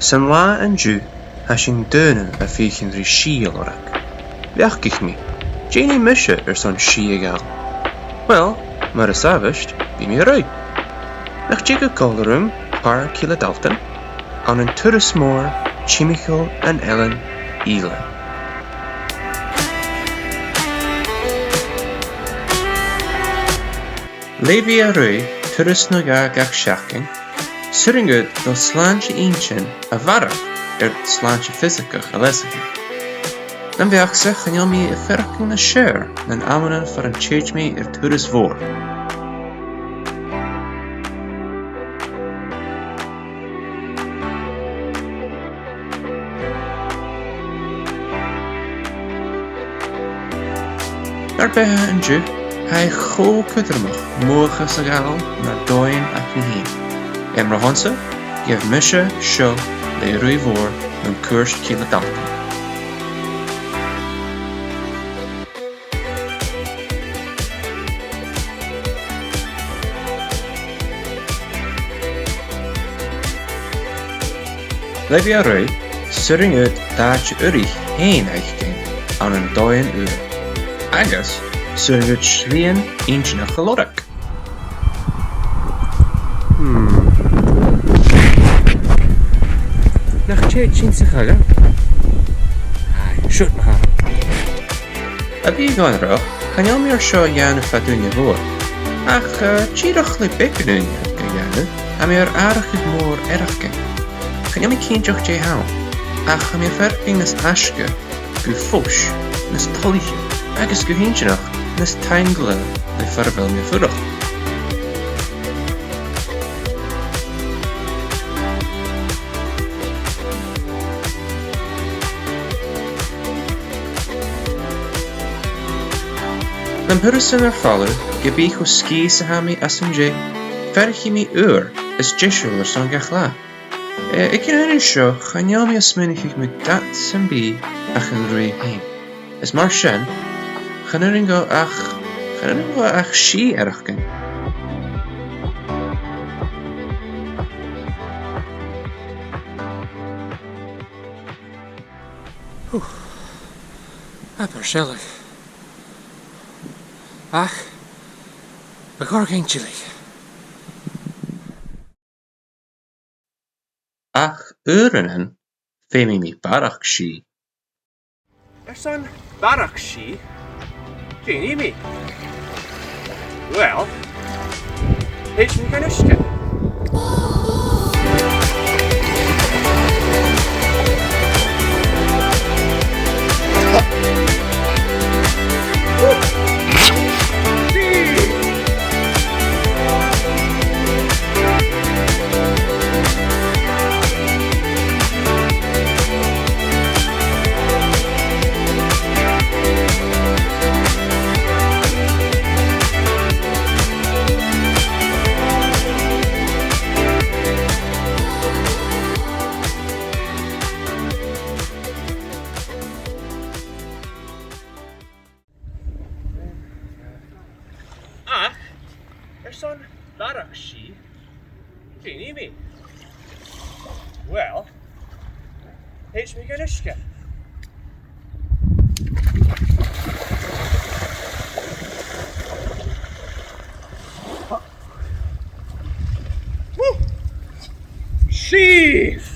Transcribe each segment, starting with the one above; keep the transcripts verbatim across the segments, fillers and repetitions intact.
San latha an-diugh, tha sinn daonnan a' feuchainn ri sìth a lorg. Bheachdaich mi, dè nì mise airson sìth a ghabhail? Uill, mar as àbhaist, bidh mi a' ruith. Nach tig thu còmhla rium, Pàirc Chille Dalton, ann an turas mòr timcheall an Eilein Ìle. Le bhith a' ruith turas no dhà gach seachdain, 's urrainn dhut do shlàinte inntinn a bharrachd air sláinte fiosaigeach a leasachadh. Nam bheachd-sa, chan eil mi a' faireachdainn nas fheàrr nan amannan far an tèid mi air turas mhòr. Nar beatha an-diugh, tha e cho cudromach mothachas a ghabhail nar dòighean againn fhìn. Am rud a th' annsa, gheibh mise seo le ruith mhòr mun cuairt Chille Dalton. Le bhith a' ruith, 's urrainn dhut d' àite-urraidh fhèin fhaicinn ann an dòigh ùr. Agus 's urrainn dhut slighean inntinneach a lorg. Hmm. Nach tèid sinn sa choille? Aidh, siuthad ma-thà. A bhith ag onarach, chan eil mi air seo a dhèanamh fad ùine mhòr. Ach, eh, dìreach le beagan ùine a dhèanamh, tha mi air atharrachadh mòr fhaireachdainn. Chan eil mi cinnteach dè th' ann, ach tha mi a' faireachdainn nas fhaisge gu fois, nas toilichte agus gu h-inntinneach nas taingeile le far a bheil mi a' fuireach. Nam thuras-sa air falbh, ge bith cho sgìth 's a tha mi às an dèidh, faireachdainn mi ùr is deiseil airson gach latha. Eh, aig an aon àm seo, chan eil mi a' smaoineachadh mu dad sam bith ach an ruith fhèin. Is mar sin, chan urrainn dhomh ach, chan urrainn dhomh ach sìth fhaireachdainn. Hù. Abair sealladh. Ach, bu chòir dhuinn tilleadh. Ach uaireannan, feumaidh mi barrachd sìth. Airson barrachd sìth, dè nì mi? Uill, thèid mi dhan uisge. Ach, airson barrachd sìth, dè nì mi? Uill, thèid mi dhan uisge. Woo! Sìth!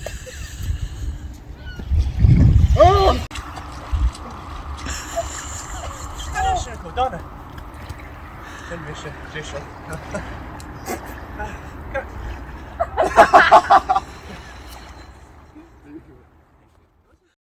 Oh! Sin mise, deiseil.